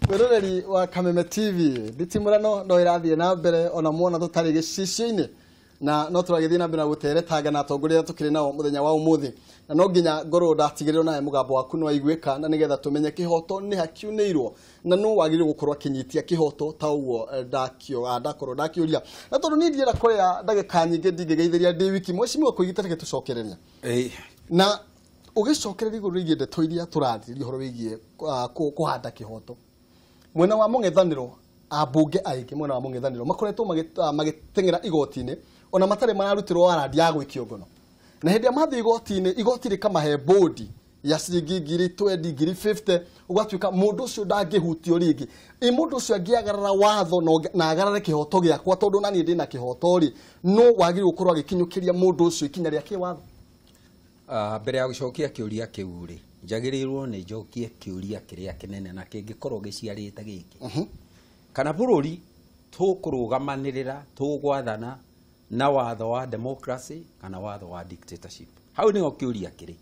Mwĩroreri wa Kameme TV, nditimũrano no ĩrathiĩ na mbere ona muona tũtarĩ gĩcicio-inĩ, na no tũragĩthiĩ na mbere na gũteretanga na atongoria arĩa tũkĩrĩ nao mũthenya wa ũmũthĩ, na no nginya ngorwo ndatigĩrĩrwo nawe mũgambo waku nĩ waiguĩka, na nĩgetha tũmenye kĩhoto nĩ hakiunĩirwo na nũ wagĩrĩirwo gũkorwo akĩnyitia kĩhoto ta ũguo ndakorwo ndakĩũria. Na tondũ niĩ ndienda kũrĩa ndagĩka nyingĩ ndingĩgeithĩria ndĩ wiki, mheshimiwa Koigi, reke tũcokereria na ũgĩcokereria igũrũ rĩgiĩ ndeto iria tũrarĩrĩria ũhoro wĩgiĩ kũhanda kĩhoto. Mwena wa mũng'ethanĩro, ambunge aingĩ mwena wa mũng'ethanĩro makoretwo magĩteng'era igoti-inĩ ona matarĩ mararutĩrwo warandi ya gwĩkio ngono, na hĩndĩ ĩrĩa mathiĩ igoti-inĩ, igoti rĩkamahe bũndi ya ciringi 20,000, 50,000, ũgatuĩka mũndũ ũcio ndangĩhutio rĩngĩ. Ĩ mũndũ ũcio angĩagarara watho na agarare kĩhoto gĩakwa, tondũ na niĩ ndĩna kĩhoto rĩ, no wagĩrĩirwo gũkorwo agĩkinyũkĩria mũndũ ũcio ikinya rĩa kĩwatho? Mbere ya gũcokia kĩũria kĩu rĩ, njagĩrĩirwo nĩ njokie kĩũria kĩrĩa kĩnene na kĩngĩkorwo gĩciarĩte gĩkĩ. Kana bũrũri tũkũrũgamanĩrĩra, tũgwathana na watho wa democracy kana watho wa dictatorship? Hau nĩho kĩũria kĩrĩ.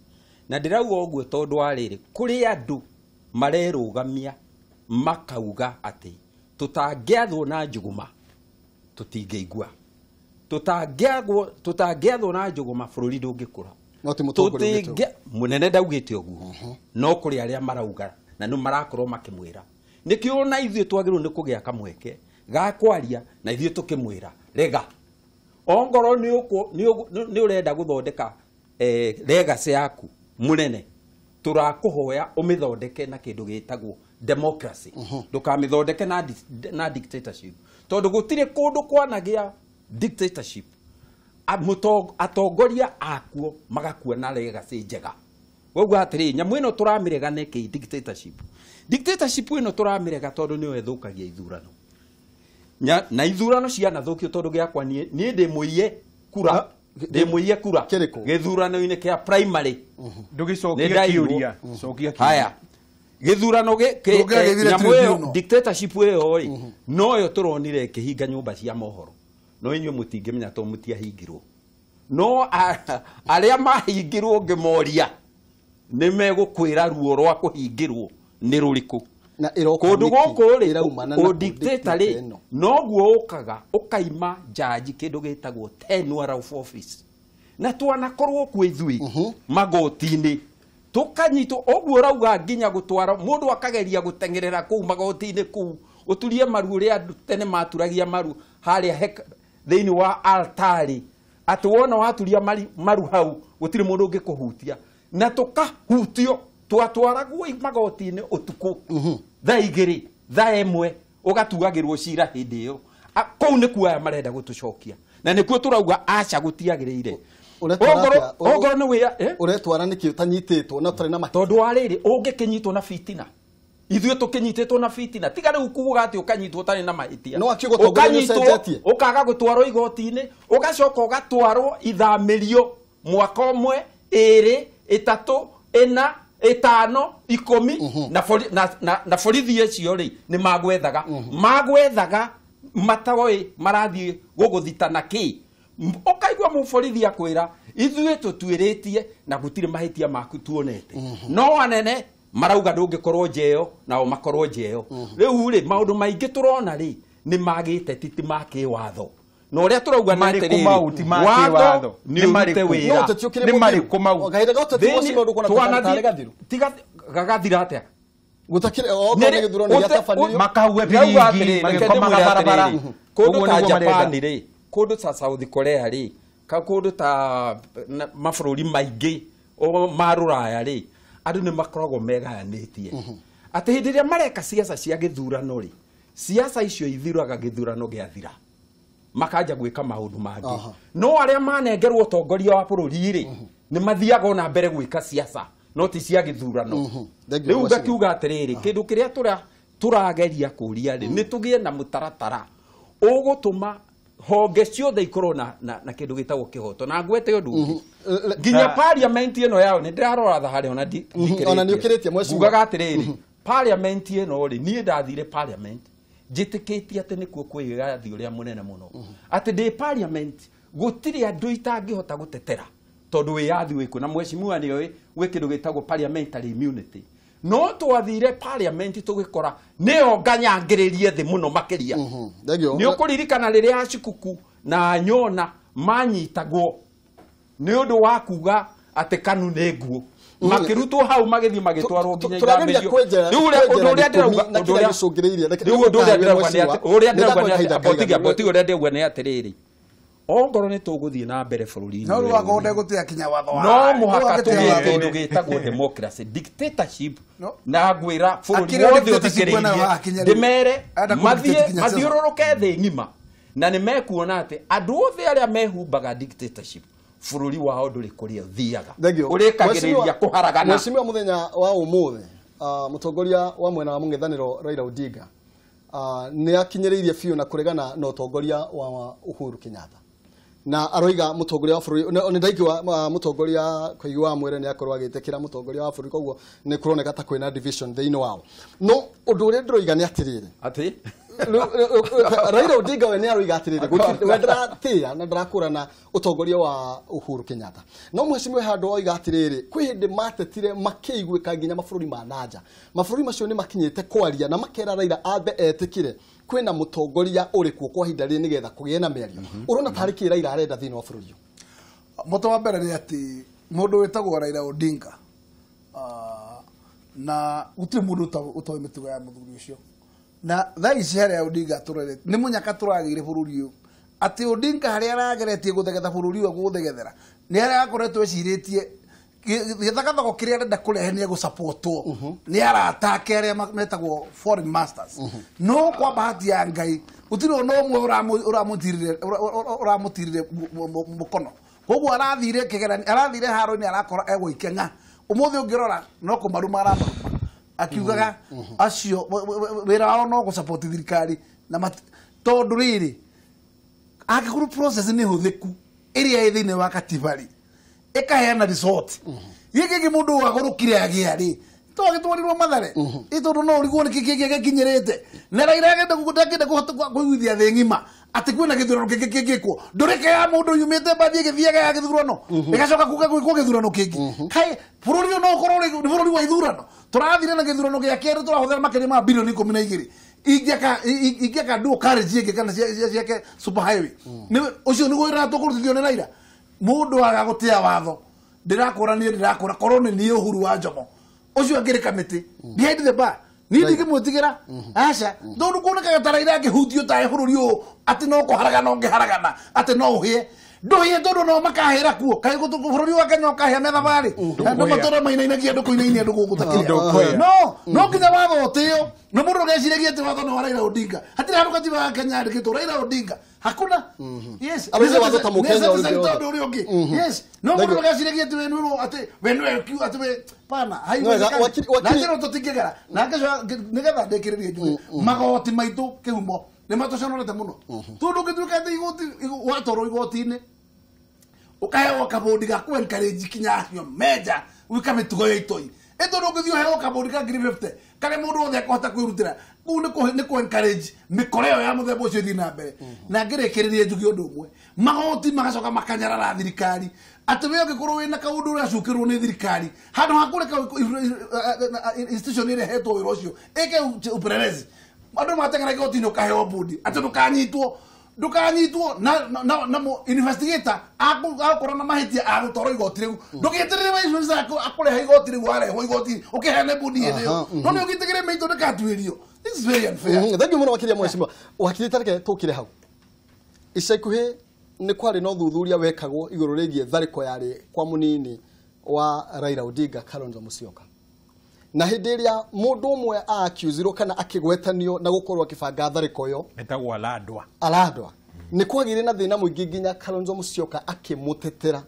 Na ndĩrauga ũguo tondũ wa rĩrĩ, kũrĩ andũ marerũgamia makauga atĩ tũtangĩathwo na njũgũma tũtingĩigua, tũtangĩathwo na njũgũma bũrũri ndũngĩkũra. No ti mũtongoria augĩte ũguo. Mũnene ndaugĩte ũguo, no kũrĩ arĩa marauga na nĩ marakorwo makĩmwĩra. Nĩkĩo ona ithuĩ twagĩrĩirwo nĩ kũgĩa kamweke ga kwaria na ithuĩ tũkĩmwĩra rega, ongorwo nĩ ũrenda gũthondeka legacy yaku mũnene, tũrakũhoya ũmĩthondeke na kĩndũ gĩtagwo democracy, ndũkamĩthondeke na dictatorship, tondũ gũtirĩ kũndũ kwanagĩa dictatorship atongoria akuo magakua na legacy njega. Wauga atĩrĩ, nyamũ ĩno tũramĩrega nĩkĩ dictatorship? Dictatorship ĩno tũramĩrega tondũ nĩyo ĩthũkagia ithurano. Na ithurano cianathũkio tondũ gĩakwa niĩ ndĩ mũiye kura, ndĩ mũiye kura Kĩrĩkũ? Gĩthurano-inĩ kĩa primary. Ndũgĩcokie Nĩ ndaigua. kĩũria. Cokia kĩũria. Haya. Gĩthurano Ndũngĩagĩthire nyamũ ĩyo, tribunal. dictatorship ĩyo rĩ, noyo tũronire ĩkĩhinga nyũmba cia mohoro. No inyuĩ mũtingĩmenya tondũ mũtiahingirwo. No arĩa mahingirwo ngĩmoria nĩ megũkwĩra ruo rwa kũhingĩrwo nĩ rũrĩkũ. Na ĩroka Kũndũ nĩkĩ? gũkũ rĩ, Ĩraumana na ũ dictator rĩ, dictator ĩno. noguo ũkaga ũkaima jaji kĩndũ gĩtagwo tenure of office, na twanakorwo kuo ithuĩ magoti-inĩ tũkanyitwo ũguo ũrauga, nginya gũtwara mũndũ akageria gũteng'erera kũu magoti-inĩ kũu ũturie maru ũrĩa andũ tene maturagia maru harĩa thĩinĩ wa altari, atĩ wona waturia maru hau gũtirĩ mũndũ ũngĩkũhutia, na tũkahutio twatwaragwo magoti-inĩ ũtukũ thaa 2 thaa 1 ũgatuagĩrwo cira hĩndĩ ĩyo. Kũu nĩkuo aya marenda gũtũcokia, na nĩkuo tũrauga aca gũtiagĩrĩire. Ũretwara atĩa? Ongorwo nĩ wĩra, eh? Ũretwara nĩkĩ ũtanyitĩtwo na ũtarĩ na mahĩtia? Tondũ wa rĩrĩ, ũngĩkĩnyitwo na fitina, ithuĩ tũkĩnyitĩtwo na fitina, tiga rĩu kuga atĩ ũkanyitwo ũtarĩ na mahĩtia. No akiuga ũtongoria nĩ Ũkanyitwo, ũcenjetie. ũkaga gũtwarwo igoti-inĩ, ũgacoka ũgatwarwo ithamĩrio mwaka ũmwe, 2, 3, 4, 5, 10, na borithi acio rĩ nĩ magwethaga. Magwethaga matoĩ marathiĩ gũgũthita na kĩ. Ũkaigua mũborithi akwĩra ithuĩ tũtuĩrĩtie na gũtirĩ mahĩtia maku tuonete, no anene marauga ndũngĩkorwo njeo nao makorwo njeo. Rĩu rĩ, maũndũ maingĩ tũrona rĩ nĩ magĩte titi ma kĩwatho, na ũrĩa tũrauga nĩ Marĩkũ atĩrĩrĩ, mau ti ma watho kĩwatho? nĩ Nĩ ũrute marĩkũ? wĩra. No ũteti ũkĩrĩ Nĩ mũthiru. marĩkũ mau? Kahinda ga ũteti Thĩinĩ mũciĩ ndũkuona twanathiĩ- tarĩ gathiru. Tiga gagathira atĩa? Gũtakĩrĩ, okorwo nĩ gĩthurano gĩatabanirio. Makahue Ndĩrauga biringi, atĩrĩrĩ, reke magĩkomaga ndĩmwĩre barabara. atĩrĩrĩ, kũndũ Ũguo ta nĩguo marenda. Japan rĩ, kũndũ ta South Korea rĩ, ka kũndũ ta mabũrũri maingĩ ma rũraya rĩ, andũ nĩ makoragwo megayanĩtie. Atĩ hĩndĩ ĩrĩa mareka siasa cia gĩthurano rĩ, siasa icio ithiraga gĩthurano gĩathira, makanja gwĩka maũndũ mangĩ. No arĩa manengerwo ũtongoria wa bũrũri rĩ, nĩ mathiaga ona mbere gwĩka siasa, no ti cia gĩthurano. Thank you, Rĩu Mheshimiwa. ngakiuga atĩrĩrĩ, kĩndũ kĩrĩa tũrageria kũria rĩ, nĩ tũgĩe na mũtaratara ũgũtũma honge ciothe ikorwo na kĩndũ gĩtagwo kĩhoto. Na ngwete ũndũ ũngĩ, nginya parliament ĩno yao nĩ ndĩrarora thaharĩ ona ndikĩrĩtie. Ona nĩ ũkĩrĩtie, Mheshimiwa. Ngugaga atĩrĩrĩ, parliament ĩno rĩ, niĩ ndathire parliament njĩtĩkĩtie atĩ nĩkuo kwĩgathi ũrĩa mũnene mũno, atĩ ndĩ parliament gũtirĩ andũ itangĩhota gũtetera tondũ wĩyathi wĩkuo, na mheshimiwa nĩoĩ gwĩ kĩndũ gĩtagwo parliamentary immunity. No twathire parliament tũgĩkora nĩyo nganyangĩrĩrie thĩ mũno makĩria. Nĩ ũkũririkana rĩrĩa Shikuku na Nyona manyitagwo nĩ ũndũ wa kuga atĩ KANU nĩ nguo, makĩrutwo hau magĩthiĩ magĩtwarwo nginya ithamĩrio. Rĩu ũndũ ũrĩa ndĩrauga ũrĩa ndĩrauga nĩ atĩrĩrĩ, ongorwo nĩ tũgũthiĩ na mbere bũrũri-inĩ no no mũhaka tũgĩe kĩndũ gĩtagwo democracy, dictatorship, na ngwĩra bũrũri wothe ũthikĩrĩirie ndĩmere mathiũrũrũke thĩ ng'ima, na nĩ mekuona atĩ andũ othe arĩa mehumbaga dictatorship bũrũri wao ndũrĩ kũrĩa ũthiaga, ũrĩkagĩrĩria kũharagana. Mheshimiwa, mũthenya wa ũmũthĩ mũtongoria wa mwena wa mũng'ethanĩro Raila Odinga nĩ akinyĩrĩirie biũ na kũregana na ũtongoria wa Uhuru Kenyatta, na aroiga mũtongoria wa bũrũri nĩ ndaigua mũtongoria Koigi wa Mwere nĩ akorwo agĩtĩkĩra mũtongoria wa bũrũri, koguo nĩ kũroneka ta kwĩna division thĩinĩ wao. No ũndũ ũrĩa ndĩroiga nĩ atĩrĩrĩ, atĩ Raila Odinga we nĩ aroiga atĩrĩrĩ, we ndaratĩĩa na ndarakũrana ũtongoria wa Uhuru Kenyatta. No mheshimiwa handũ oiga atĩrĩrĩ, kwĩ hĩndĩ matetire makĩiguĩka nginya mabũrũri ma nanja, mabũrũri macio nĩ makinyĩte kwaria na makera Raila ambe etĩkĩre kwĩna mũtongoria ũrĩkuo kwa ihinda rĩrĩ nĩgetha kũgĩe na mĩario. Ũrona tarĩ kĩ Raila arenda thĩinĩ wa bũrũri ũyũ? Mũtwe wa mbere nĩ atĩ mũndũ wĩtagwo Raila Odinga na gũtirĩ mũndũ ũtoĩ mĩtugo ya mũthuri ũcio, na thaa ici harĩa Odinga tũrorete nĩ mũnyaka tũragĩire bũrũri ũyũ, atĩ Odinga harĩa arageretie gũthegetha bũrũri ũyũ gũthegethera nĩ harĩa akoretwo ecirĩtie gĩthagathago kĩrĩa arenda kũrehe nĩ egũsapotwo nĩ arata ake arĩa metagwo foreign masters. No kwa bahati ya Ngai gũtirĩ ona ũmwe ũramũtirire mũkono, koguo arathire kĩgeranio, arathire haro-inĩ arakora egũikenga. Ũmũthĩ ũngĩrora no kũmaruma aramaruma akiugaga acio wĩra wao no gũsapoti thirikari, na tondũ rĩrĩ angĩkorwo process nĩ hũthĩku ĩrĩa ĩ thĩinĩ wa katiba rĩ ĩkaheana resort gĩkĩ kĩ mũndũ wagũrũkire agĩa rĩ to agĩtwarirwo Mathare ĩ tondũ no ũrigwo nĩkĩ kĩngĩ gĩkinyĩrĩte, na Raila agenda kũhota kũiguithia thĩ ng'ima atĩ kwĩna gĩthurano kĩngĩ kĩngĩkwo. Ndũrĩke ya mũndũ yumĩte mbathi ĩgĩthiaga ya gĩthurano ĩgacoka kuga gwĩkwo gĩthurano kĩngĩ. Kaĩ bũrũri ũyũ no ũkorwo nĩ bũrũri wa ithurano? Tũrathire na gĩthurano gĩa kerĩ tũrahũthĩra makĩria ma bilioni 12 ingĩaka dual carriage ĩngĩ kana ciake super highway. Ũcio nĩguo wĩra tũkũrutithio nĩ Raila. Mũndũ aga gũtĩa watho ndĩrakũra niĩ ndĩrakũra korwo nĩ niĩ Uhuru wa Njomo ũcio angĩrĩ kamĩtĩ behind the bar niĩ ndingĩmwĩtigĩra aca, tondũ kuonekaga ta Raila angĩhutio taĩ bũrũri ũyũ atĩ no kũharagana ũngĩharagana atĩ no ũhĩe ndũhĩe tondũ no makahĩra kuo. Kaĩ bũrũri wa Kenya ũkahĩa me thabarĩ andũ matũra mainainagia andũ kũinainia andũ gũkũ takĩrĩa. No nginya watho ũtĩo, na mũndũ ndũgeciragie atĩ watho nĩ wa Raila Odinga. Hatirĩ handũ katiba ya Kenya yandĩkĩtwo Raila Odinga, hakuna. Yes, tondũ ũrĩa ũngĩ. Yes, no mũndũ ndũgeciragie atĩ we nĩwe atĩ we nĩwe atĩ we pana haiwezekani. Na njĩra tũtingĩgera na nĩgetha ndĩkĩrĩrie njuge magoti maitũ kĩhumo nĩ matũconorete mũno, tondũ ũngĩtuĩka atĩ igoti watwarwo igoti-inĩ ũkaheo kabũndi ga kũ encourage kinya acio menja gwĩka mĩtugo ya itoi ĩ tondũ ũngĩthiĩ ũheo kabũndi ka 50,000 karĩa mũndũ wothe akũhota kwĩrutĩra kũu nĩ kũ encourage mĩkora ĩyo ya mũthemba ũcio ĩthiĩ na mbere. Na ngĩrĩkĩrĩrie njuge ũndũ ũmwe, magoti magacoka makanyarara thirikari atĩ we ũngĩkorwo wĩna kaũndũ ũracukĩrwo nĩ thirikari handũ ha kũreka institution ĩrĩa ĩhetwo wĩra ũcio ĩke upelelezi, andũ mateng'era igoti-inĩ ũkaheo mbũndi atĩ ndũkanyitwo na investigator akorwo na mahĩtia agũtwarwo igoti rĩu ndũgĩeterere wa akũrehe igoti rĩu warehwo igoti ũkĩheane mbũndi hĩndĩ ĩyo, no nĩ ũgĩtĩkĩre mĩitũ ndĩkatuĩrio. This is very unfair. Thank you mũno makĩria mheshimiwa wakiri. Tareke tũkĩre hau ica ikuhĩ nĩ kwarĩ na ũthuthuria wekagwo igũrũ rĩgiĩ tharĩko yarĩ kwa mũnini wa Raila Odinga Kalonzo Musyoka, na hĩndĩ ĩrĩa mũndũ ũmwe accusirwo kana akĩgwetanio na gũkorwo akĩbanga tharĩko ĩyo etagwo Aladwa nĩ kwagĩire na thĩna mũingĩ nginya Kalonzo Musyoka akĩmũtetera.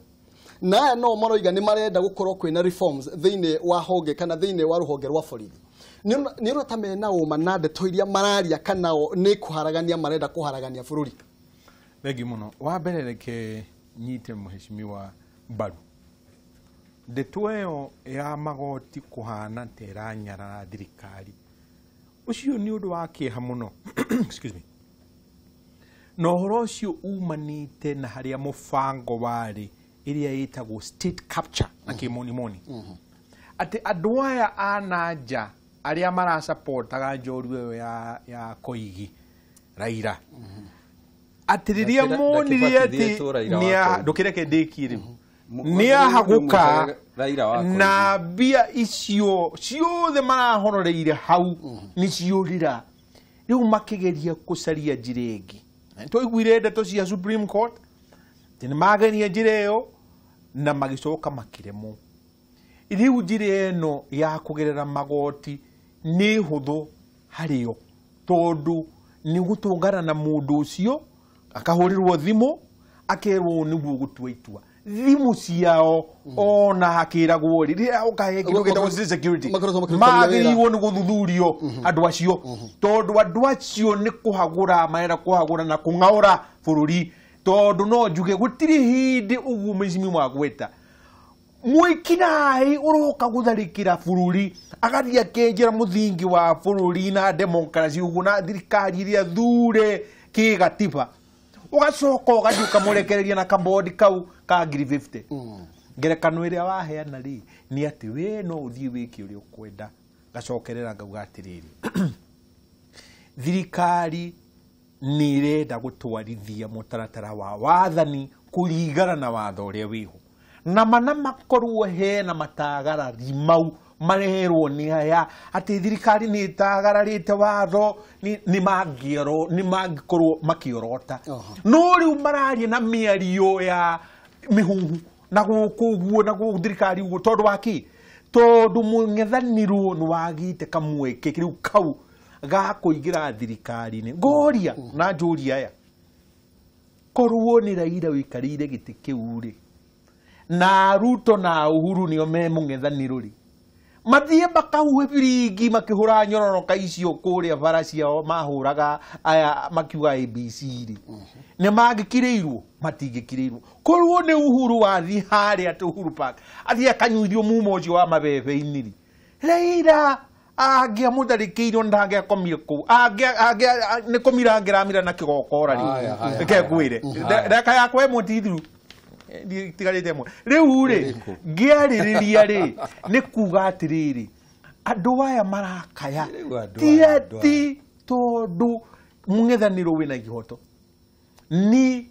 Na aya no maroiga nĩ marenda gũkorwo kwĩna reforms thĩinĩ wa honge kana thĩinĩ wa rũhonge rwa borithi. Nĩ ũrona ta mena ũma na ndeto iria mararia kana nĩ kũharagania marenda kũharagania bũrũri? Thengi mũno. Wa mbere reke nyite mheshimiwa mbaru ndeto ĩyo ya magoti kũhana ta ĩranyarara thirikari, ũcio nĩ ũndũ wa kĩeha mũno. Excuse me. Na ũhoro ũcio umanĩte na harĩa mũbango warĩ ĩrĩa ĩtagwo state capture na kĩmonimoni, Atĩ andũ aya a nanja arĩa maracapotaga njorua ĩyo ya Koigi Raila atĩ rĩrĩa monire atĩ ndũkĩreke ndĩkie rĩu nĩahagũka na mbia icio ciothe marahororeire hau nĩciũrĩra rĩu makĩgeria gũcaria njĩra ĩngĩ. Twaiguire ndeto cia Supreme Court atĩ nĩmageria njĩra ĩyo na magĩcoka makĩremwo. Rĩu njĩra ĩno ya kũgerera magoti nĩ hũthũ harĩo tondũ nĩ gũtũngana na mũndũ ũcio akahũrĩrwo thimũ akerwo nĩguo gũtua itua. Thimũ ciao ona hakĩragwo rĩrĩa ũkahe kĩndũ gĩtagwo security magĩrĩirwo nĩ gũthuthurio andũ acio tondũ andũ acio nĩ kũhagũra marenda kũhagũra na kũng'aũra bũrũri tondũ no njuge gũtirĩ hĩndĩ ũguo mheshimiwa agweta mwĩkinaĩ ũroka gũtharĩkĩra bũrũri agathiĩ akenjera mũthingi wa bũrũri na democracy ũguo na thirikari ĩrĩa thure kĩgatiba ũgacoka ũgathiĩ ũkamũrekereria na kabodi kau ka 50. Ngerekano ĩrĩa waheana rĩ nĩ atĩ we no ũthiĩ wĩke ũrĩa ũkwenda. Ngacokerera ngauga atĩrĩrĩ, thirikari nĩ ĩrenda gũtwarithia mũtaratara wa wathani kũringana na watho ũrĩa wĩho na mana makorwo hena matagarari mau marerwo nĩ aya atĩ thirikari nĩ ĩtagararĩte watho nĩ mangĩkorwo makĩorota no rĩu mararia na mĩario ya mĩhuhu na gũkũ ũguo na gũkũ thirikari ũguo tondũ wa kĩ tondũ mũng'ethanĩro nĩ wagĩte kamweke rĩu kau ga kũingĩra thirikari-inĩ. Ngoria na njũria aya, korwo nĩ Raila ũikarĩire gĩtĩ kĩu rĩ na Ruto na Uhuru nĩo me mũng'ethanĩro rĩ mathiĩ makahuhe biringi makĩhũra nyororoka icio kũrĩa bara ciao mahũraga aya makiuga ABC rĩ nĩ mangĩkirĩirwo matingĩkirĩirwo. Korwo nĩ Uhuru wathiĩ harĩa atĩ Uhuru Park athiĩ akanyuithio mumo ũcio wa mabebe-inĩ rĩ Raila angĩamũtharĩkĩirwo ndangĩakomire kũu nĩ kũmira angĩramira na kĩgokora rĩ reke ngwĩre ndaka yakwa ĩmwe ti thiru tigarĩte ĩmwe rĩu rĩ ngĩarĩrĩria rĩ nĩ kuga atĩrĩrĩ andũ aya marakaya ti atĩ tondũ mũng'ethanĩro wĩna ihoto nĩ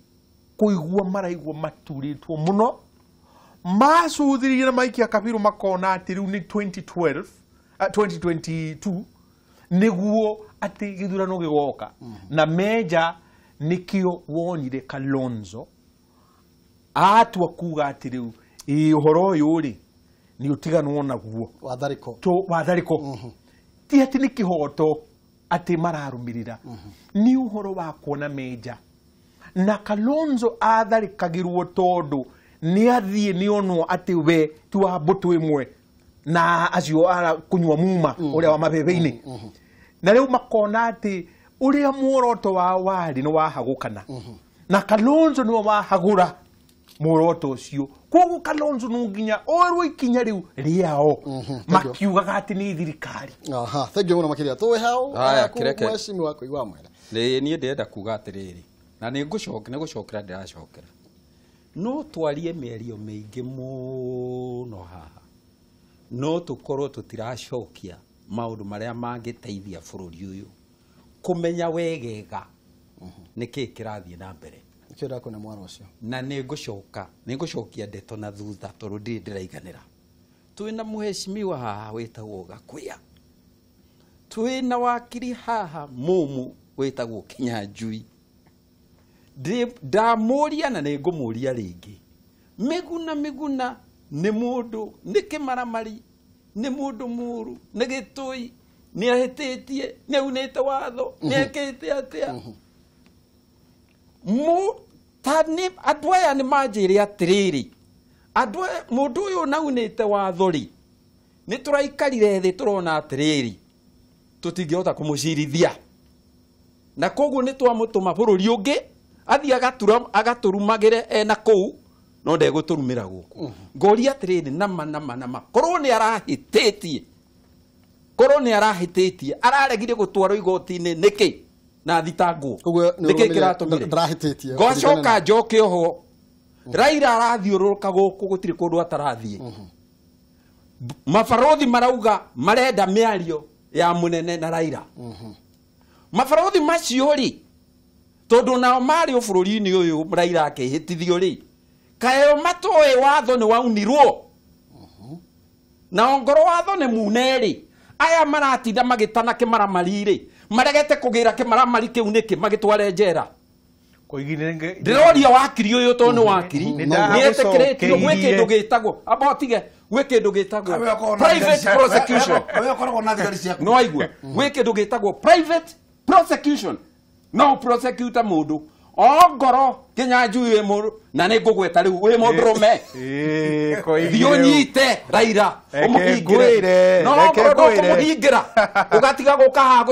kũigua maraigua maturĩtwo mũno macuthĩrĩria na maikia kabiru makona atĩ rĩu nĩ 2012 2022 nĩguo atĩ gĩthurano gĩgoka na meja nĩkĩo wonire Kalonzo atua kuga atĩ rĩu ĩ ũhoro ũyũ rĩ nĩ ũtiganwo naguo watharĩko ti atĩ nĩ kĩhoto atĩ mararũmĩrĩra nĩ ũhoro wa kuona meja na Kalonzo atharĩkagĩrwo tondũ nĩ athiĩ nĩ onwo atĩ we ti wa mbũtũ ĩmwe na acio ara kunyua muma ũrĩa wa mabebe-inĩ na rĩu makona atĩ ũrĩa muoroto wao warĩ nĩ wahagũkana na Kalonzo nĩwe wahagũra muoroto ũcio koguo Kalonzo no nginya orwo ikinya rĩu rĩao makiugaga atĩ nĩ thirikari. Aha, thank you mũno makĩria tũĩ hau mheshimiwa Koigi wa Mwere. Niĩ ndĩrenda kuga atĩrĩrĩ na nĩ gũcokera ndĩracokera no twarie mĩario mĩingĩ mũno haha no tũkorwo tũtiracokia maũndũ marĩa mangĩteithia bũrũri ũyũ kũmenya wegega nĩkĩĩ kĩrathiĩ na mbere. Nĩkĩo ndakũne mwana ũcio na nĩngũcokia ndeto na thutha tondũ ndirĩ ndĩraiganĩra. Twĩna mheshimiwa haha wĩtagwo Gakuya, twĩna wakiri haha mũmũ wĩtagwo Kinyanjui. Ndamũria na nĩngũmũria rĩngĩ, Mĩguna Mĩguna nĩ mũndũ nĩ kĩmaramari nĩ mũndũ mũru nĩ gĩtũi nĩ ahĩtĩtie nĩ aunĩte watho nĩ ekĩte atĩa andũ aya nĩ manjĩre atĩrĩrĩ andũ mũndũ ũyũ naunĩte watho rĩ nĩ tũraikarire thĩ tũrona atĩrĩrĩ tũtingĩhota kũmũcirithia na koguo nĩ twamũtũma bũrũri ũngĩ athiĩ agatũrumagĩre ena kũu no ndegũtũrumĩra gũkũ. Ngoria atĩrĩrĩ nama nama nama korwo nĩ arahĩtĩtie korwo nĩ arahĩtĩtie araregire gũtwarwo igoti-inĩ nĩkĩ na thitangwo nĩkĩ kĩratũmire ndarahĩtĩtie ngacoka njoke oho Raila arathiũrũrũka gũkũ gũtirĩ kũndũ atarathiĩ. Mabarothi marauga marenda mĩario ya munene na Raila. Mabarothi macio rĩ, tondũ nao marĩ o bũrũri-inĩ ũyũ Raila akĩhĩtithio rĩ, kaĩ o matoĩ watho nĩ waunirwo? Na ongorwo watho nĩ mune rĩ, aya maratinda magĩtana kĩmaramari rĩ, maregete kũgĩra kĩmaramari kĩu nĩkĩ magĩtware njera? Ndĩroria wakiri ũyũ tondũ nĩ wakiri nĩetĩkĩrĩtio gwĩ kĩndũ gĩtagwo amba ũtige gwĩ kĩndũ gĩtagwo private prosecution. No aigua gwĩ kĩndũ gĩtagwo private prosecution. No prosecutor mũndũ ongoro Kinyanjui wĩ mũndũ na nĩ ngũgweta rĩu wĩ mũndũrũme thiĩ ũnyite Raila ũmũhingĩre. No ongoro ndũkũmũhingĩra ũgatiga gũka haha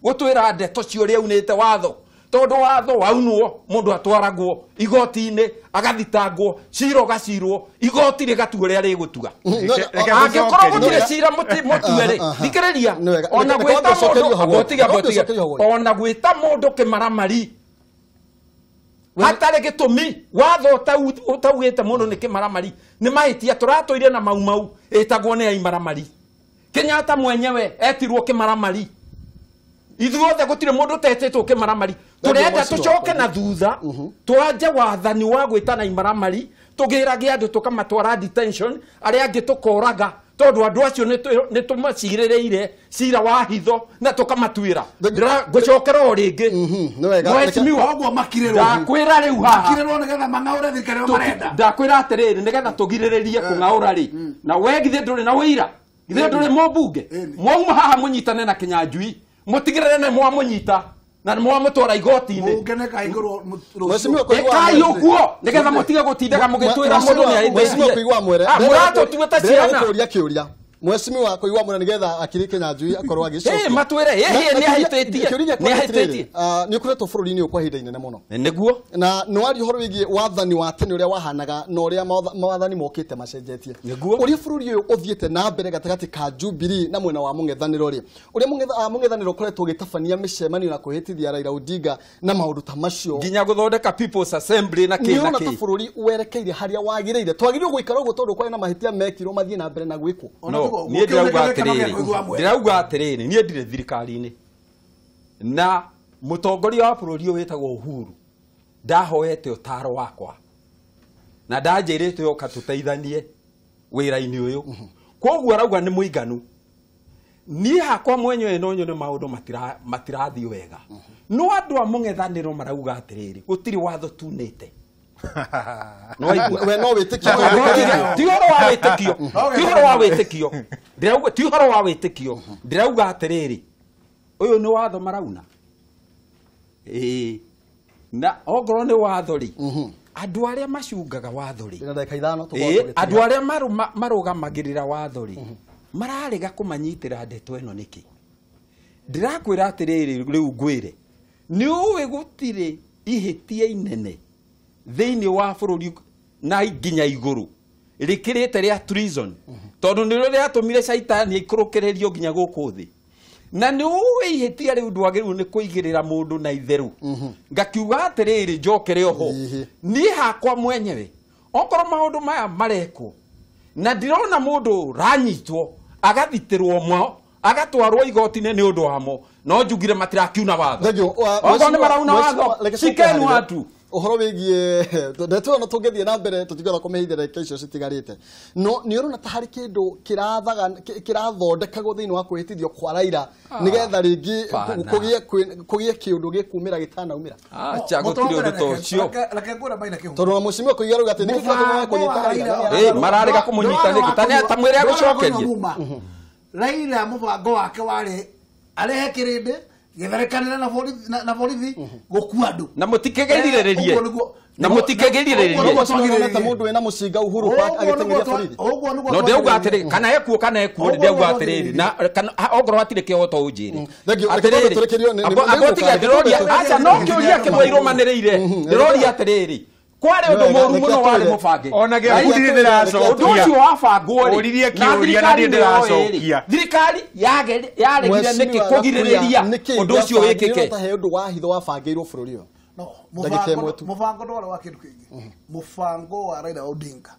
gũtwĩra ndeto cia ũrĩa aunĩte watho, tondũ watho waunwo mũndũ atwaragwo igoti-inĩ agathitangwo cira ũgacirwo igoti rĩgatua ũrĩa rĩgũtua. Angĩkorwo gũtirĩ cira mũtue rĩ, thikĩrĩria, ona gwĩta mũndũ ona gwĩta mũndũ kĩmaramari hatarĩ gĩtũmi, watho ũtaugĩte mũndũ nĩ kĩmaramari nĩ mahĩtia tũratũire na Mau Mau ĩtagwo nĩ aimaramari. Kenyatta mwenyewe etirwo kĩmaramari. Ithuothe gũtirĩ mũndũ ũtetĩtwo kĩmaramari. Tũrenda tũcoke na thutha twanje wathani wa gwĩtana imaramari, tũgĩrage andũ tũkamatwara detention, arĩa angĩ tũkoraga tondũ andũ acio nĩ tũmacirĩrĩire cira wa hitho na tũkamatuĩra. Ngũcokera o rĩngĩ mheshimiwa, ndakwĩra rĩu haha ndakwĩra atĩrĩrĩ, nĩgetha tũgirĩrĩrie kũng'aũra rĩ, na we githĩ ndũrĩ na ũira, githĩ ndũrĩ mũmbunge, mwauma haha mũnyitane na Kinyanjui mũtigĩrĩre nĩ mwamũnyita na nĩ mwamũtwara igoti-inĩ. Ĩkai ũguo nĩgetha mũtige gũtindaga mũgĩtwĩra mũndũ nĩ ahĩtĩtie. Mũratũtua ta ciana. Mheshimiwa Koigwa Mwere nĩgetha akiri Kinyanjui akorwo agĩcokia. Matwĩre ĩhĩ nĩ ahĩtĩtie. Nĩ ahĩtĩtie. Nĩ ũkoretwo bũrũri-inĩ ũyũ kwa ihinda inene mũno. Nĩguo. Na nĩ waria ũhoro wĩgiĩ wathani wa tene ũrĩa wahanaga na ũrĩa mawathani mokĩte macenjetie. Nĩguo. Ũrĩa bũrũri ũyũ ũthiĩte na mbere gatagatĩ ka Jubilee na mwena wa mũng'ethanĩro rĩ, ũrĩa mũng'ethanĩro ũkoretwo ũgĩtabania mĩcemanio na kwĩhĩtithia Raila Odinga na maũndũ ta macio, nginya gũthondeka People's Assembly na kĩ na kĩ. Nĩ ũrona ta bũrũri werekeire harĩa wagĩrĩire? Twagĩrĩirwo gũikara ũguo tondũ kwarĩ na mahĩtia mekirwo mathiĩ na mbere na gwĩkwo? No, niĩ ndĩrauga atĩrĩrĩ, niĩ ndirĩ thirikari-inĩ na mũtongoria wa bũrũri ũyũ wĩtagwo Uhuru ndahoete ũtaro wakwa na ndanjĩrĩte oka tũteithanie wĩra-inĩ ũyũ, koguo arauga nĩ mũiganu. Niĩ hakwa mwenyewe no nyone maũndũ matirathiĩ wega, no andũ a mũng'ethanĩro marauga atĩrĩrĩ, gũtirĩ watho tunĩte. We no wĩtĩkio, ti ũhoro wa wĩtĩkio, ti ũhoro wa wĩtĩkio, ndĩrauga ti ũhoro wa wĩtĩkio, ndĩrauga atĩrĩrĩ, ũyũ nĩ watho marauna. Ĩĩ, na ongorwo nĩ watho rĩ, andũ arĩa macungaga watho rĩ, andũ arĩa marũgamagĩrĩra watho rĩ, mararega kũmanyitĩra ndeto ĩno nĩkĩ? Ndĩrakwĩra atĩrĩrĩ, rĩu ngwĩre, nĩ ũĩ gũtirĩ ihĩtia inene thĩinĩ wa bũrũri na nginya igũrũ rĩkĩrĩte rĩa treason, tondũ nĩrĩo rĩatũmire caitani aikũrũkĩrĩrio nginya gũkũ thĩ. Na nĩ ũĩ ihĩtia rĩu ndwagĩrĩirwo nĩ kũigĩrĩra mũndũ na itherũ. Ngakiuga atĩrĩrĩ, njokere oho, niĩ hakwa mwenyewe okorwo maũndũ maya marekwo na ndirona mũndũ ũranyitwo agathitĩrwo mo agatwarwo igoti-inĩ nĩ ũndũ wamo, no njugire matirakiuna watho. Okorwo nĩ marauna watho, cikenu watu ũhoro wĩgiĩ ndeto ĩyo, no tũngĩthiĩ na mbere tũtingĩhota kũmĩhithia ndagĩka icio citigarĩte. No nĩ ũrona ta harĩ kĩndũ kĩrathondekagwo thĩinĩ wa kwĩhĩtithio kwa Raila nĩgetha rĩngĩ kũgĩe kĩũndũ gĩkumĩra gĩtanaumĩra? Acha, gũtirĩ ũndũ ta ũcio. Tondũ na mheshimiwa Koigi arauga atĩ nĩkĩ kĩratũma kũnyita Raila? Mararega kũmũnyita nĩkĩ? Ta mwĩre agũcokerie. Raila mũbango wake warĩ arehe kĩrĩndĩ gĩtharekanĩre na borithi gũkua andũ na mũtikĩgĩrĩrĩrie, na mũtikĩgĩrĩrĩrie ta mũndũ wĩna mũcinga Uhuru Park agĩteng'eria borithi. No ndĩrauga atĩrĩrĩ, kana ekuo kana ekuo, ndĩrauga atĩrĩrĩ, na ongorwo hatirĩ kĩhoto ũnjĩre atĩrĩrĩ, amba ũtige ndĩroria, aca no kĩũria kĩmwe irũmanĩrĩire, ndĩroria atĩrĩrĩ, kwarĩ ũndũ mũũru mũno warĩ mũbange. Ona gĩaku ndirĩ ndĩracokia. Ũndũ ũcio wabangwo rĩ, Ũririe kĩũria na ndirĩ ndĩracokia. Thirikari yaregire nĩkĩ kũgirĩrĩria ũndũ ũcio wĩkĩke? Ta he ũndũ wa hitho wabangĩirwo bũrũri ũyũ. Mũbango ndwarĩ wa kĩndũ kĩngĩ. Mũbango wa Raila Odinga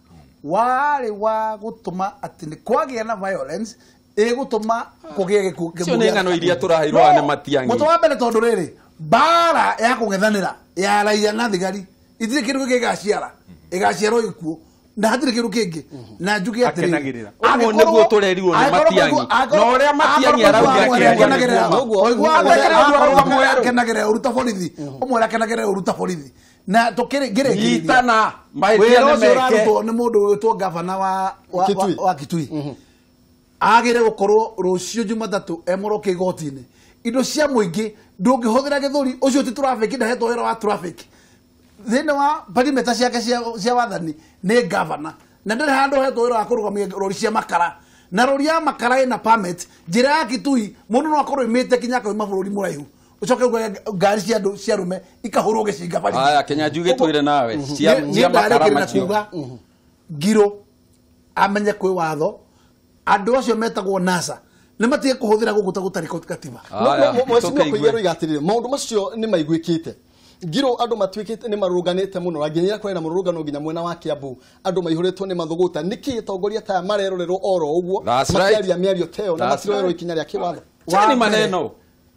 Warĩ wa gũtũma atĩ nĩ kwagĩa na violence ĩgũtũma kũgĩe gĩkuũ. Icio nĩ ng'ano iria tũraheirwo haha nĩ Matiang'i. Mũtũ wa mbere tondũ rĩrĩ mbara ya kũng'ethanĩra ya raia na thigari itirĩ kĩndũ kĩngĩ ĩgaciara ĩgaciarwo gĩkuũ na hatirĩ kĩndũ kĩngĩ na njuge atĩrĩrĩ Akenagĩrĩra. Ũguo nĩguo tũrerirwo nĩ Matiang'i. Na ũrĩa Matiang'i arauga akenagĩrĩra ũruta borithi ũmwe akenagĩrĩra ũruta borithi na tũkĩrĩ Nyitana mahĩtia wĩra nĩ ũcio meke. ũrarutwo nĩ mũndũ wĩtwo gavana Kitui. wa Kitui agĩre gũkorwo rũciũ Jumatatũ emũroke igoti-inĩ indo cia mũingĩ ndũngĩhũthĩra gĩthũri ũcio ti traffic ndahetwo wĩra wa traffic thĩinĩ wa perimeter ciake cia wathani nĩ gavana na ndĩrĩ handũ hetwo wĩra wa kũrũgamia rori cia makara na rori ya makara ĩna permit njĩra ya Kitui mũndũ no akorwo imĩte kinya akauma bũrũri mũraihu ũcoke uge ngari cia andũ cia arũme ikahũrwo gĩcinga barithi. Aya Kenya njuge twĩre nawe cia makara ndarĩkĩrĩra macio. kuga ngiro amenye kwĩ watho andũ acio metagwo NASA nĩ matige kũhũthĩra gũkũ ta gũtarĩ katiba. Aya, Mheshimiwa tũkĩigue. Koigi aroiga atĩrĩrĩ maũndũ macio nĩ maiguĩkĩte ngiro andũ matuĩkĩte nĩ marũrũnganĩte mũno na nginya kũrĩ na mũrũrũngano nginya mwena wa Kiambu andũ maihũrĩtwo nĩ mathũgũta nĩkĩ atongoria ta aya marerorerwo oro ũguo That's right. makĩaria mĩario ta ĩyo na That's matiroerwo right. ikinya rĩa kĩwatho. Chani maneno.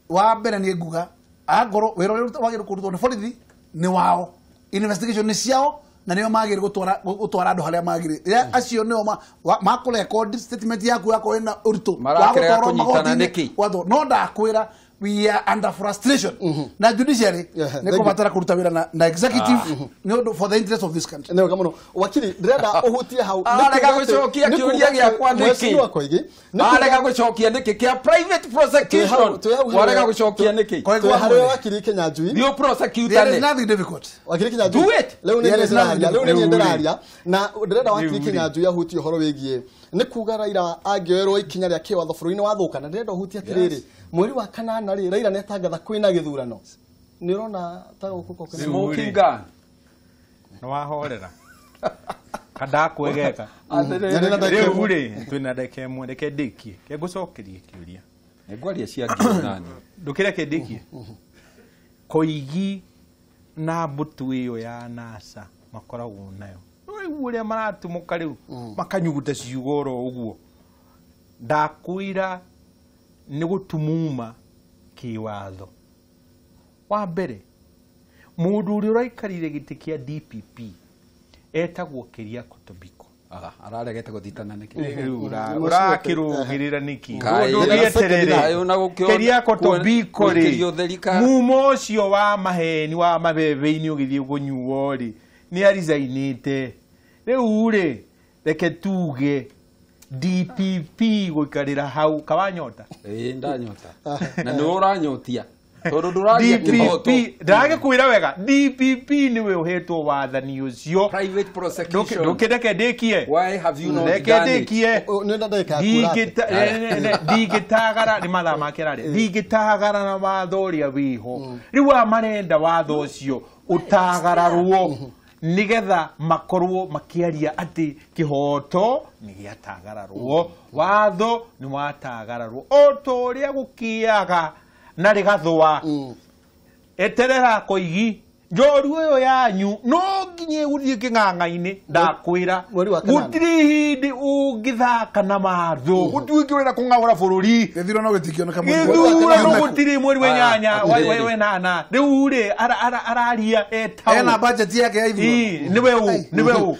Wa mbere nĩ nguga angorwo wĩra ũrĩa wagĩrĩirwo kũrutwo nĩ borithi nĩ wao investigation nĩ ciao na nĩo magĩrĩirwo gũtwara andũ harĩa magĩrĩire acio nĩo makũrecord statement yaku yakorwo ĩna ũritũ wa Marakĩrega gũtwarwo kũnyitana magoti-inĩ, nĩkĩ? watho no ndakwĩra we are under frustration na judiciary Yeah, nĩ thank you. kũbatara kũruta wĩra na executive nĩ ũndũ for the interest of this country. Nĩ wega mũno wakiri ndĩrenda ũhutie hau. Arega gũcokia kĩũria gĩakwa nĩkĩ? Mheshimiwa Koigi nĩ kuuga- Arega gũcokia nĩkĩ kĩa private prosecution? Warega gũcokia nĩkĩ? Koigi twĩ wa harĩ mwene. wakiri Kinyanjui. Thiĩ There is prosecute nothing difficult. Wakiri Kinyanjui Do it. rĩu nĩ There niĩ is nothing ndĩraria rĩu nĩ niĩ Rĩu rĩ. ndĩraria na ndĩrenda wakiri Rĩu rĩ. Kinyanjui ahutie ũhoro wĩgiĩ nĩ kuga Raila angĩoerwo ikinya rĩa kĩwatho bũrũri-inĩ wathũka na ndĩrenda ũhutie atĩrĩrĩ mweri wa kanana rĩ Raila nĩatangatha kwĩna gĩthurano nĩ ũrona ta gũkũ kwĩna Rĩu rĩ. Smoking gun. Nĩ wahorera kandakwegeka Na nĩ na ndagĩka rĩu ĩmwe. rĩ twĩna ndagĩka ĩmwe reke ndĩkie ke ngũcokerie kĩũria Nĩngwaria cia ngiri nani. ndũkĩreke ndĩkie Koigi na mbũtũ ĩyo ya NASA makoragwo nayo rĩu ũrĩa maratumũka rĩu makanyuguta ciugo oro ũguo ndakwĩra nĩ gũtumuma kĩwatho wa mbere mũndũ ũrĩa ũraikarire gĩtĩ kĩa DPP etagwo Keriako Tobiko. Araregete gũthitana nĩkĩ? Rĩu Mũcio ũrakĩrũgĩrĩra nĩkĩ? Kaĩ, Mũndũ ũgĩeterere. Kaĩ ona gũkĩona- Keriako Tobiko rĩ gwĩkĩrio ũtheri ka- mumo ũcio wa maheni wa mabebe-inĩ ũgĩthiĩ kũnyuo rĩ nĩ aricainĩte rĩu rĩ reke tuge DPP gũikarĩra hau kawanyota Ĩĩ ndanyota. Na nĩ ũranyotia. Tondũ ndũraria DPP kĩhoto. ndagĩkwĩra wega DPP nĩwe ũhetwo wathani ũcio Private prosecution. ndũkĩreke ndĩkie Why have you not reke done it? ndĩkie Nĩ na ndagĩka ya kuura atĩ. Ndingĩtagara nĩ mathaa make rarĩ ndingĩtagara na watho ũrĩa wĩho rĩu aya marenda watho ũcio ũtagararwo nĩgetha makorwo makĩaria atĩ kĩhoto nĩ gĩatagararwo watho nĩ watagararwo o ta ũrĩa gũkĩaga na rĩgathũa eterera Koigi njoru ĩyo yanyu no nginya ĩgũthiĩ kĩng'ang'a-inĩ ndakwĩra Mweri wa kanana. gũtirĩ hĩndĩ ũngĩthaka na watho gũtuĩke ũrenda kũng'aũra bũrũri Gĩthurano gĩtingĩoneka mweri wa- gĩthurano gũtirĩ mweri wa Aya, atĩrĩrĩ. wenana rĩu rĩ araria etaũ Ena budget yake ya ithurano. Ii, nĩwe ũ nĩwe ũ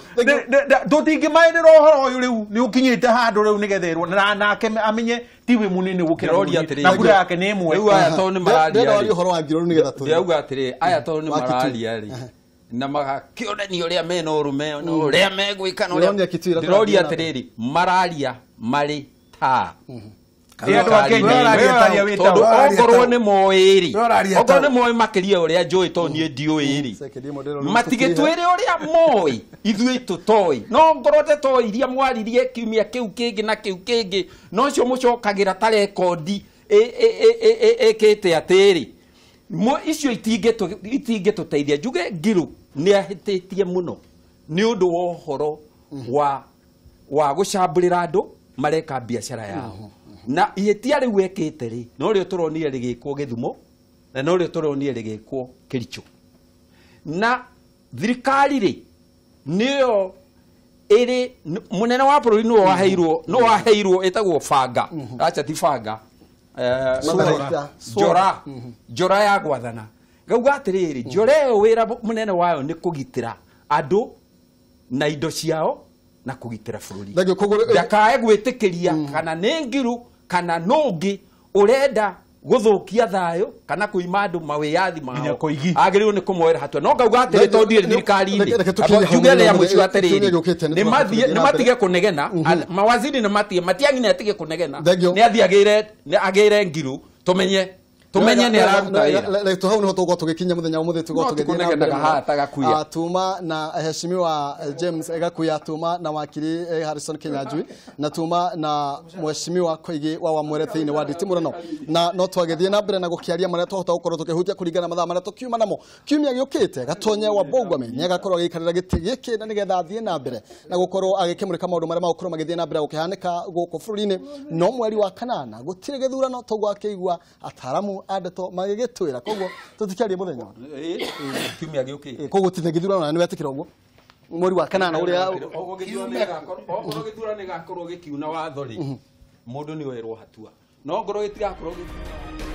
tũtingĩmaĩrĩra ũhoro ũyũ rĩu nĩ ũkinyĩte handũ rĩu nĩgetha ĩrwo na nake amenye tiwe mũnene gũkĩra Ndĩroria bũrũri, atĩrĩrĩ. na kura yake nĩ ĩmwe Rĩu aya tondũ nĩ mararia Ndĩrenda warie rĩ. ũhoro wa ngiro rĩu nĩgetha tũthiĩ. Ndĩrauga atĩrĩrĩ aya tondũ nĩ Wa Kitui. mararia rĩ na magakĩonania ũrĩa mena ũrũme na ũrĩa megwĩka na ũrĩa Ndĩronia Kitui ĩrĩa ndĩroria tũrathiĩ na mbere. atĩrĩrĩ mararia marĩ ta Nĩ andũ a Kenya, Wewe wewe ũraria wĩ tondũ taũ. Ũraria okorwo taũ. nĩ moĩ rĩ Wewe ũraria okorwo taũ. nĩ moĩ makĩria ũrĩa njũĩ tondũ niĩ ndiũĩ rĩ Second ĩmwe ndĩrona matigĩtwĩre ũrĩa moĩ ithuĩ tũtoĩ no ngorwo ndeto iria mwaririe kiumia kĩu kĩngĩ na kĩu kĩngĩ nocio mũcokagĩra ta rekondi ĩkĩte atĩrĩ icio itingĩtũteithia njuge Ngiru nĩ ahĩtĩtie mũno nĩ ũndũ wa ũhoro wa gũcambũrĩra andũ mareka biacara yao na ihĩtia rĩu ekĩte rĩ no rĩo tũronire rĩgĩkwo Gĩthumo na no rĩo tũronire rĩgĩkwo Kericho na thirikari rĩ nĩyo Ĩrĩ mũnene wa bũrũri nĩwe waheirwo, nĩwe waheirwo ĩtagwo banga, acha ti banga, Matharaita. Njora, njora ya gwathana. Ngauga atĩrĩrĩ, njora ĩyo wĩra mũnene wayo nĩ kũgitĩra andũ na indo ciao na kũgitĩra bũrũri. Thank you. Koguo Ndakae gwĩtĩkĩria kana nĩ ngiru kana nũngĩ ũrenda gũthũkia thayũ kana kũima andũ mawĩyathi mao, Nginya Koigi. Agĩrĩirwo nĩ kũmoera hatua. No ngauga atĩrĩ, Thank you. tondũ ndirĩ thirikari-inĩ, Reke tũkinye hau njuge rĩa mũno, mũico kiumia atĩrĩrĩ, gĩũkĩte nĩ nĩ mathiĩ- tũgathiĩ nĩ na mbere. matige kũnegena. Mawaziri nĩ matige, Matiang'i nĩ atige kũnegena, Thank you. nĩ athiĩ agĩre, nĩ agĩre ngiru, tũmenye tũmenye nĩ araruta wĩra. Reke hau niho tũgũkorwo tũgĩkinya mũthenya wa ũmũthĩ, tũgũkorwo No tũgĩthiĩ na mbere tũkũnegenaga mũno. haha ta Gakuya. Tuma na heshimiwa James Gakuya, tuma na wakiri Harrison Kinyanjui, na tuma na mheshimiwa Koigi wa Wamwere thĩinĩ wa nditimũrano, na no twagĩthiĩ na mbere na gũkĩaria marĩa twahota gũkorwo tũkĩhutia kũringana na mathaa marĩa tũkiuma namo. Kiumia gĩũkĩte Gatonye wa Bogwame nĩ agakorwo agĩikarĩra gĩtĩ gĩkĩ na nĩgetha athiĩ na mbere na gũkorwo agĩkĩmũrĩka maũndũ marĩa magũkorwo magĩthiĩ na mbere gũkĩhanĩka gũkũ bũrũri-inĩ. No mweri wa kanana gũtirĩ gĩthurano, toguo akĩigua ataramu a ndeto magĩgĩtwĩra, koguo tũtikĩarie mũthenya ũyũ. Kiumia gĩũkĩte. Koguo gũtirĩ gĩthurano na nĩwetĩkĩra ũguo mweri wa kanana ũrĩa Okorwo gĩthurano gĩgakorwo gĩkiuna watho rĩ, mũndũ nĩ oerwo hatua, no ngorwo gĩtigakorwo gĩkiuna.